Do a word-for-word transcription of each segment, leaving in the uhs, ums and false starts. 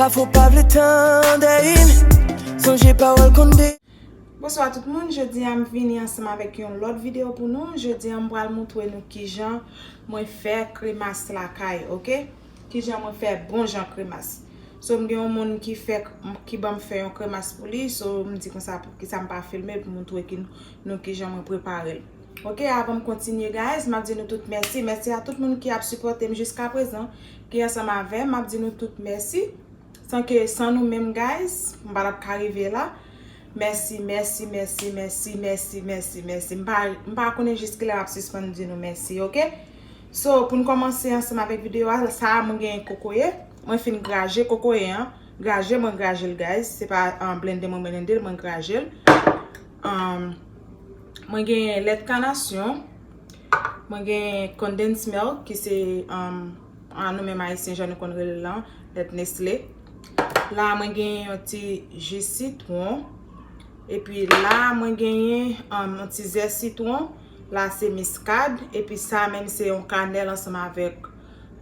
Pafwa w pa vle tande m, sonje pawòl konn de. Bonswa tout moun, jodi a m vini ansanm avèk yon lòt videyo pou nou. Jodi a m pral montre nou kijan mwen fè kremas lakay, oke? Kijan mwen fè bon jan kremas. So, m gen yon moun ki fè, ki ban m fè yon kremas pou li, so, m di konsa, poukisa m pa filme l pou montre ki, nou kijan mwen prepare l. Oke, avan m kontinye, guys, m ap di nou tout mèsi. Mèsi a tout moun ki ap sipòte m jiskaprezan, ki ansanm avè m. M ap di nou tout mèsi. San ke, san nou menm, guys, m pa t ap ka rive la. Mèsi, mèsi, mèsi, mèsi, mèsi, mèsi, mèsi. M pa, m pa konnen jis kilè m ap sispann di nou mèsi, oke? So, pou n kòmanse ansanm avèk videyo a, sa a mwen gen kokoye. Mwen fin graje kokoye an. Graje, mwen graje l, guys. Se pa, ah, blende mwen blende l, mwen graje l. Um, mwen gen lèt kanasyon. Mwen gen condensed milk, ki se, um, ah, nou menm Ayisyen, jan nou konn rele l lan, lèt Nestlé. La, mwen gen yon ti ji sitwon. Epi la, mwen genyen, um, yon ti zès sitwon. La, se miskad. Epi sa menm, se yon kanèl ansanm avèk,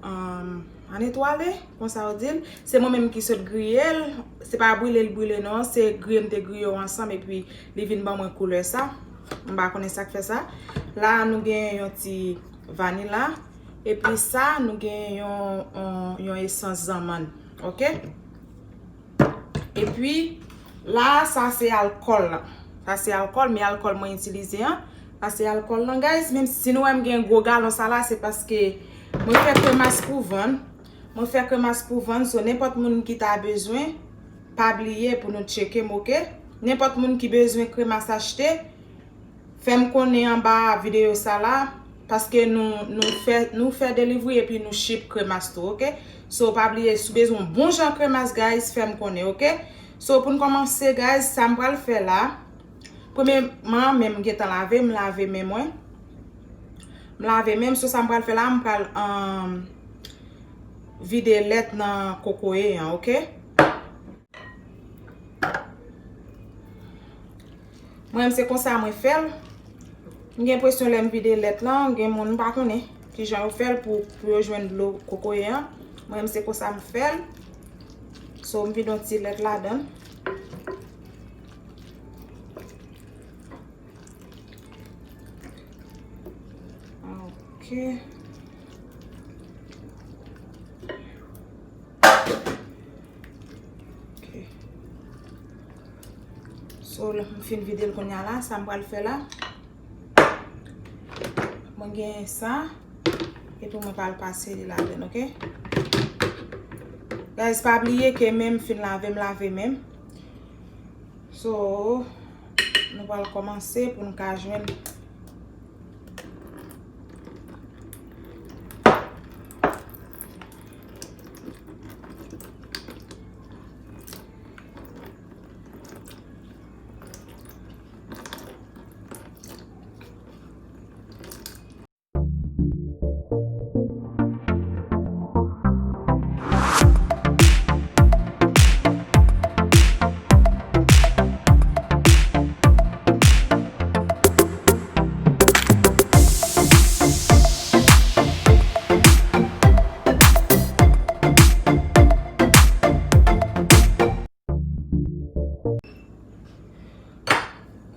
um, ann etwale, konsa yo di l. Se mwen menm ki sot griye l. Se pa brile l brile non, se griye m te griye yo ansanm epi li vin ban mwen koulè sa. M pa konnen sa k fè sa. La, nou gen yon ti vanila. Epi sa, nou gen yon, yon, yon esans zanmann. Oke? Epi, la, sa se alkòl la. Sa se alkòl, men alkòl mwen itilize an. Sa se alkòl lan, guys. Menm si nou wè m gen gwo galon sa la, se paske mwen fè kremas pou vann. Mwen fè kremas pou vann, so nenpòt moun ki ta bezwen, pa bliye pou nou tcheke m, oke? Nenpòt moun ki bezwen kremas achte, fè m konnen anba videyo sa la, paske nou, nou fè, nou fè delivery epi nou ship kremas tou, oke? So, pa bliye, si w bezwen yon bon jan kremas, guys, fè m konnen, oke? So, pou n kòmanse, guys, sa m pral fè la, premyeman, men m gentan lave, m lave men mwen. M lave men m, so sa m pral fè la, m pral, um, vide lèt nan kokoye an, oke? Mwen menm se konsa mwen fè l. M gen enpresyon lè m vide lèt lan, gen moun m pa konnen kijan yo fè l pou, pou yo jwenn dlo kokoye an. Mwen menm se konsa m fè l. So, m vide yon ti lèt ladan l. Oke. Oke. So, lè m fin vide l kounye a la, sa m pral fè la, mwen gen sa, epi mwen pral pase li ladan, oke? Guys, pa bliye ke men m fin lave, m lave men m. So, nou pral kòmanse pou n ka jwenn.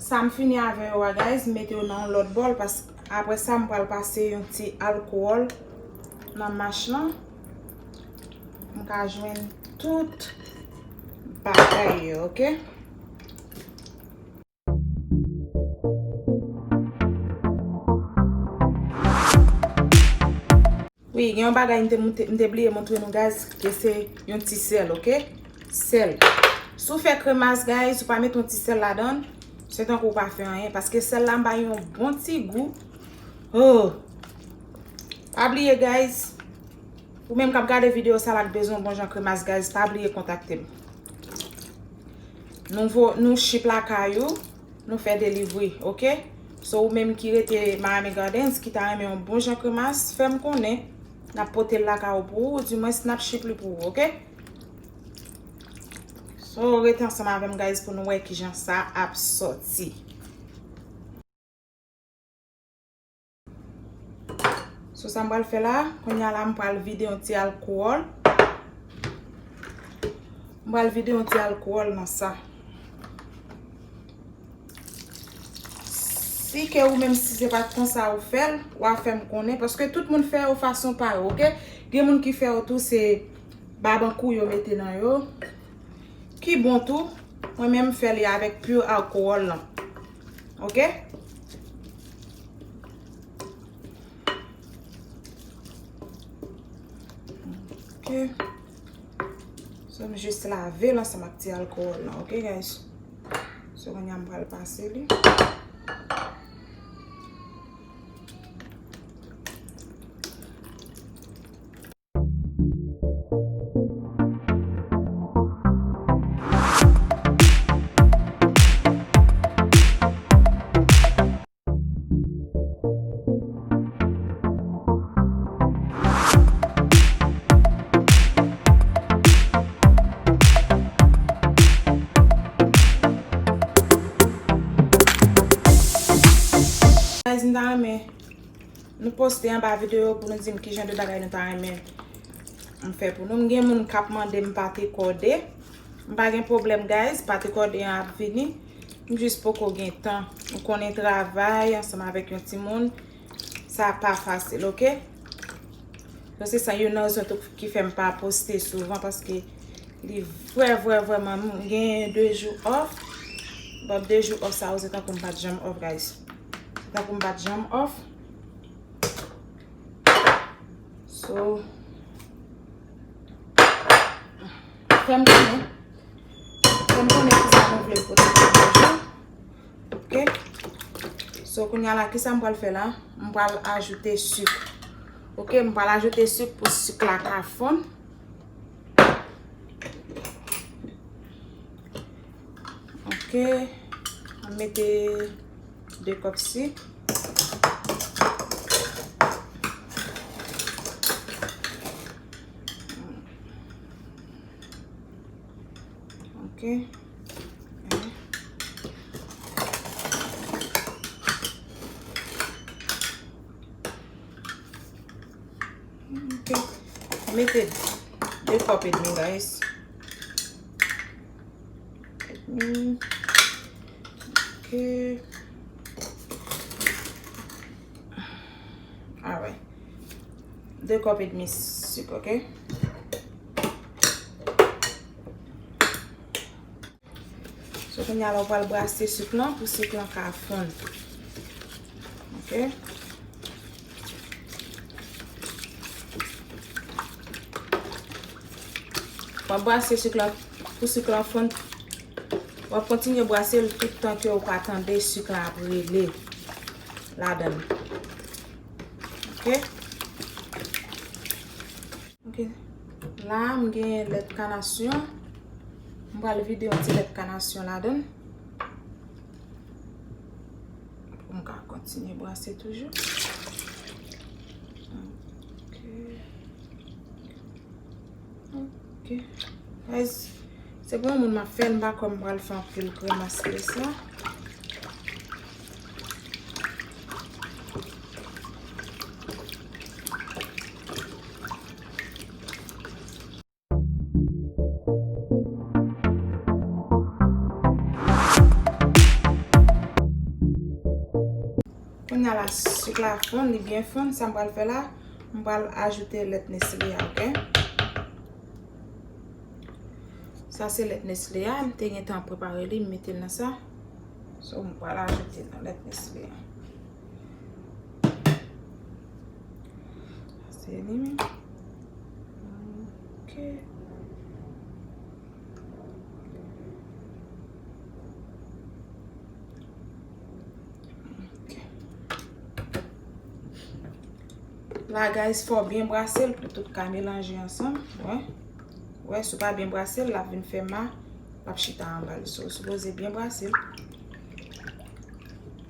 Sa m fini avè yo a, guys, m mete yo nan yon lòt bòl, paske apre sa, m pral pase yon ti alkòl nan mach lan. M ka jwenn tout bagay yo, oke? Wi, gen yon bagay m te, m te, m te bliye montre nou, guys, ke se yon ti sèl, oke? Sèl. Si w fè kremas, guys, ou pa met yon ti sèl ladan l, se tankou ou pa fè anyen, paske sèl la bay yon bon ti gou. Oh! Pa bliye, guys, ou menm k ap gade videyo sa la k bezwen yon bon jan kremas, guys, pa bliye kontakte m. Nou vo-, nou ship lakay ou, nou fè delivery, oke? So, ou menm ki rete Miami Gardens, ki ta renmen yon bon jan kremas, fè m konnen. N ap pote l lakay ou pou ou, oudimwens n ap ship li pou ou, oke? So, rete ansanm avè m, guys, pou nou wè kijan sa ap sòti. So, sa m pral fè la, kounye a la, m pral vide yon ti alkòl. M pral vide yon ti alkòl nan sa. Si ke ou menm, si se pa t konsa ou fè l, w a fè m konnen, paske tout moun fè yo fason pa yo, oke? Gen moun ki fè yo tou se babankou yo mete nan yo. Ki bon tou, mwen menm m fè li avèk pure alcohol lan. Oke? Oke. So, m jis lave l ansanm ak ti alkòl lan, oke, guys? So, kounye a m pral pase li. Guys, m ta renmen nou poste anba videyo pou nou di m ki jan de bagay nou ta renmen m fè pou nou. M gen moun k ap mande m pate kòde. M pa gen pwoblèm, guys, pate kòde an ap vini. M jis poko gen tan. Ou konnen travay ansanm avèk yon timoun, sa pa fasil, oke? So, se sa youn nan rezon tou ki fè m pa poste souvan, paske li vrè, vrè, vrèman, m gen de jou off. But de jou off sa yo, se tankou m pa t janm off, guys. Se tankou m pa t janm off. So, fè m konnen. Fè m konnen kisa nou vle pote pou nou. Oke? So, kounye a la, kisa m pral fè la? M pral ajoute sik. Oke, m pral ajoute sik pou sik la ka fonn. Oke. Mwen mete de kòp sik. Oke. Oke. Mete de kòp edmi, guys. Edmi. Oke. Alright. De kòp edmi sik, oke? So, kounye a la, ou pral brase sik lan pou sik lan ka fonn. Oke? W ap brase sik lan pou sik lan fonn. W ap kontinye brase l tout tan ke ou pa tande sik lan ap rele ladan l. Oke? Oke. La, m gen lèt kanasyon. M pral vide yon ti lèt kanasyon ladan l. Pou m ka kontinye brase toujou. Oke. Oke. Guys, se pou yon moun m ap fè l, m pa kwè m pral fè anpil kremas ke sa. Kounye a la, sik la fonn, li byen fonn. Sa m pral fè la, m pral ajoute lèt Nestle a, oke? Sa se lèt Nestle a, m te gentan prepare li, m mete l nan sa. So, m pral ajoute nan lèt Nestle a. Sa se li menm. Oke. La, guys, fò w byen brase l pou tout ka melanje ansanm. Wè. Wè, si w pa byen brase l, l ap vin fè ma, l ap chita anba l. So, w sipoze byen brase l.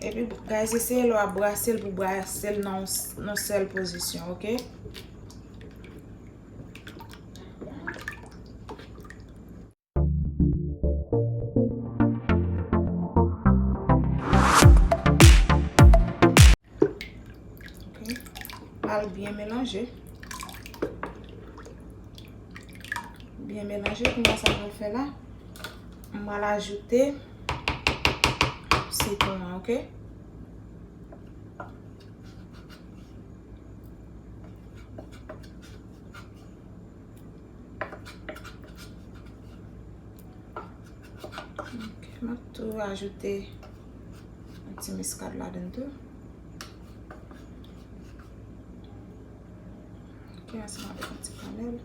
Epi, guys, eseye lè w ap brase l pou brase l nan yon s-, nan yon sèl pozisyon, oke? Oke. Al byen melanje. Byen melanje. Kounye a, sa m pral fè la, m pral ajoute sitwon an, oke? Ok, m ap tou ajoute yon ti miskad ladan tou. Ok, ansanm avèk yon ti kanèl.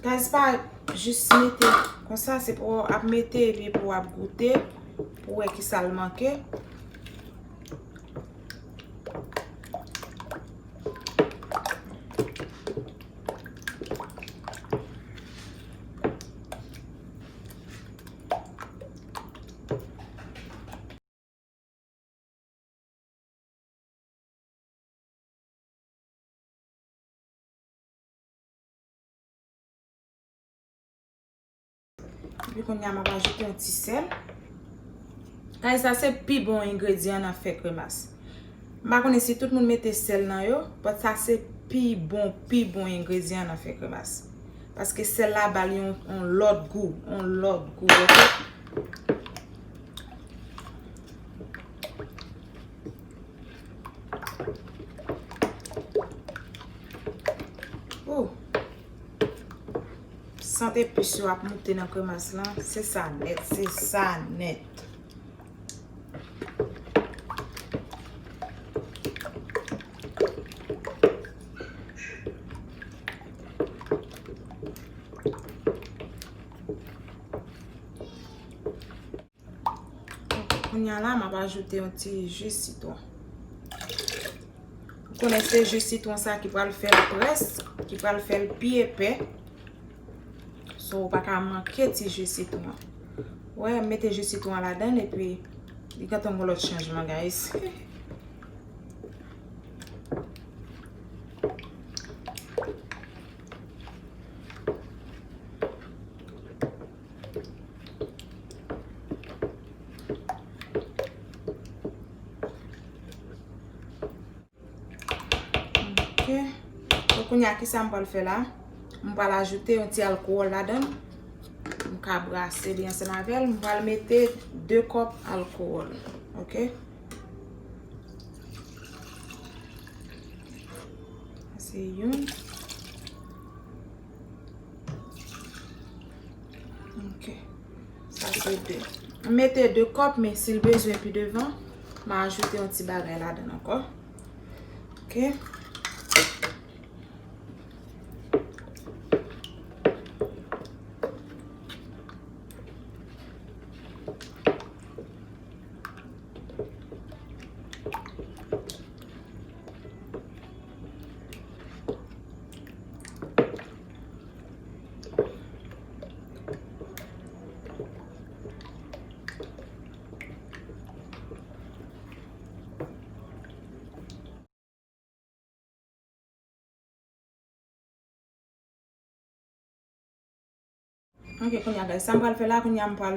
Guys, pa jis mete konsa, se pou w ap mete epi pou w ap goute, pou w wè kisa l manke. Epi kounye a, m ap ajoute yon ti sèl. Guys, sa se pi bon engredyan nan fè kremas. M pa konnen si tout moun mete sèl nan yo, but sa se pi bon, pi bon engredyan nan fè kremas. Paske sèl la ba l yon, yon lòt gou, yon lòt gou, oke? Ooh. Sant epis yo ap moute nan kremas lan. Se sa nèt, se sa nèt. Kounye a la, m ap ajoute yon ti ji sitwon. Ou konnen se ji sitwon sa ki pral fè l près, ki pral fè l pi epè. So, ou pa ka manke ti ji sitwon an. Wè, m mete ji sitwon an ladan l, epi li gentan gen lòt chanjman, guys. Ok. So, kounye a, kisa m pral fè la? M pral ajoute yon ti alkowòl ladan l. M ka brase li ansanm avè l. M pral mete de kòp alkowòl. Ok? Sa se youn. Ok. Sa se de. M mete de kòp, men si l bezwen pi devan, m a ajoute yon ti bagay ladan l ankò. Ok. Ok, kounye a, guys, sa m pral fè la, kounye a, m pral,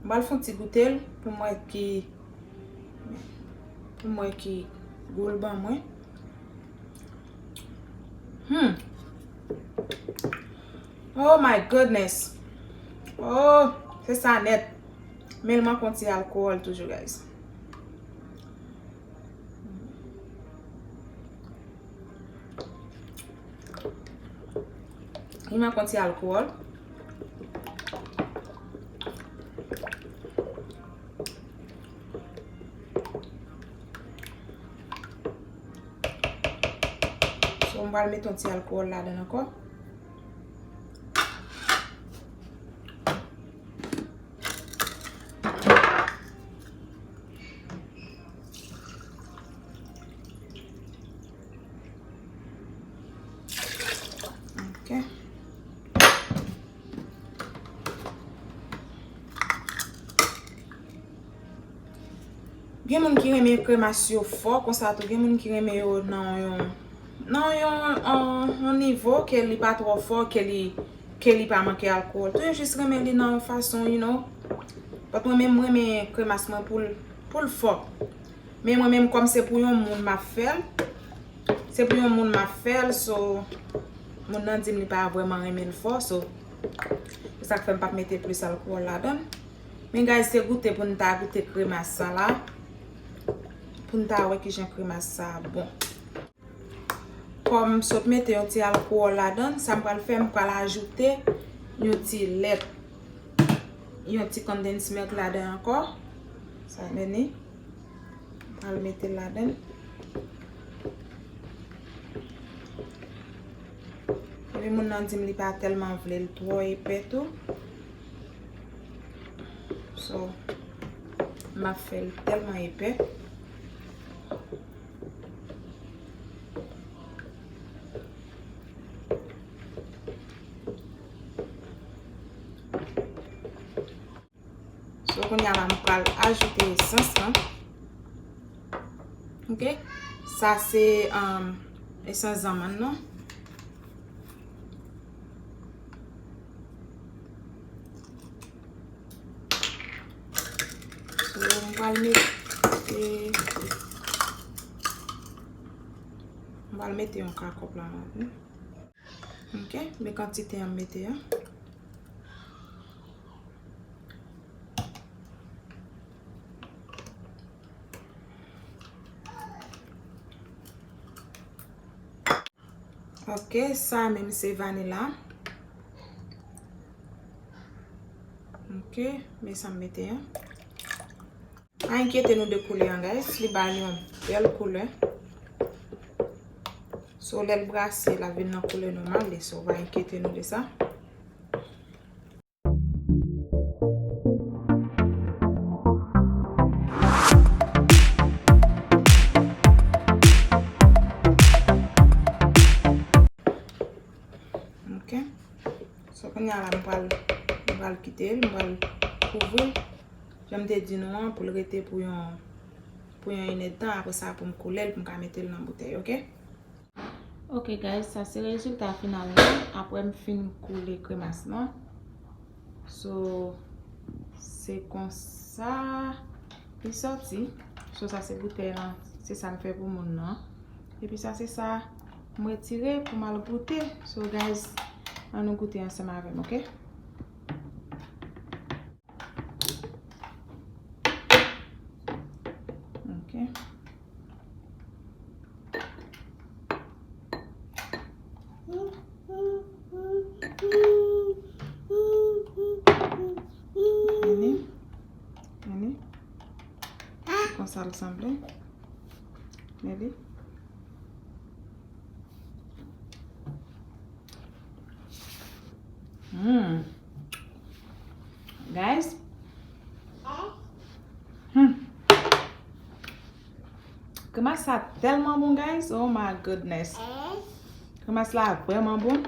m pral fè yon ti goute l pou m wè ki, pou m wè ki gou l ban mwen. Hmm. Oh my goodness. Oh, se sa nèt. Men l manke yon ti alkowòl toujou, guys. Li manke yon ti alkowòl. So, m pral mete yon ti alkowòl ladan l ankò. Ok. Gen moun ki renmen kremas yo fò, konsa tou gen moun ki renmen yo nan yon, nan yon, yon, yon nivo ke li pa twò fò, ke li, ke li pa manke alkòl. Tou yo jis renmen li nan yon fason, you know. But mwen menm, mwen renmen kremas mwen pou l, pou l fò. Men mwen menm, kòm se pou yon moun m ap fè l, Se pou yon moun m ap fè l, so, moun nan di m li pa vrèman renmen l fò, so, se sa k fè m p ap mete plis alkòl ladan l. Men, guys, se goute pou n ta goute kremas sa la, pou n ta wè kijan kremas sa bon. Kòm m sot mete yon ti alkòl ladan l, sa m pral fè, m pral ajoute yon ti lèt, yon ti condensed milk ladan ankò. Sa vini. M pral mete l ladan l. Epi moun nan di m li pa tèlman vle l twò epè tou. So, m ap fè l tèlman epè. So, kounye a la, m pral ajoute esans lan. Ok? Sa se, um, esans zanmann nan. So, m pral mete, m pral mete yon kakòp la ladan. Ok, men kantite an m mete an. Ok, sa menm se vanila. Ok, men sa m mete an. Pa enkyete nou de koulè an, guys. Li ba l yon bèl koulè. So, lè l brase, l ap vin nan koulè nòmal li. So, pa enkyete nou de sa. Ok. So, kounye a la, m pral, m pral kite l, m pral kouvri l. Jan m te di nou an, pou l rete pou yon, pou yon inèdtan. Apre sa, pou m koule l, pou m ka mete l nan boutèy, ok? Ok, guys, sa se rezilta final la. Apre m fin koule kremas lan. So, se konsa li sòti. So, sa se boutèy lan. Se sa m fè pou moun nan. Epi sa, se sa m retire pou m al goute. So, guys, ann nou goute ansanm avè m, ok? Ok. Vini. Vini. Se konsa l sanble. Men li. Hmm. Guys. Hmm. Kremas sa tèlman bon, guys. Oh my goodness. Kremas la vrèman bon.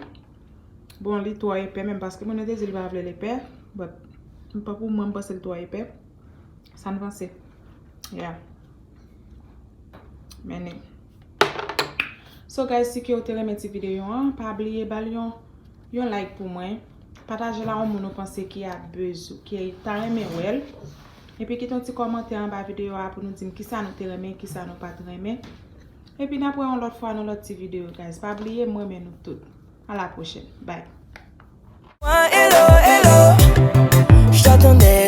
Bon, li twò epè menm, paske moun yo te di li pa vle l epè. But, m pa pou mwen, m panse l twò epè. Sa n panse? Yeah. Men li. So, guys, si ke w te renmen ti videyo an, pa bliye ba l yon, yon like pou mwen. Pataje l a yon moun ou panse ki ap bezwen, ki ta renmen wè l. Epi kite yon ti kòmantè anba videyo a pou nou di m kisa nou te renmen, kisa nou pa t renmen. Epi n ap wè yon lòt fwa nan lòt ti videyo, guys. Pa bliye, m renmen nou tout. À la prochaine. Bye. Hello, hello, je t'attendais.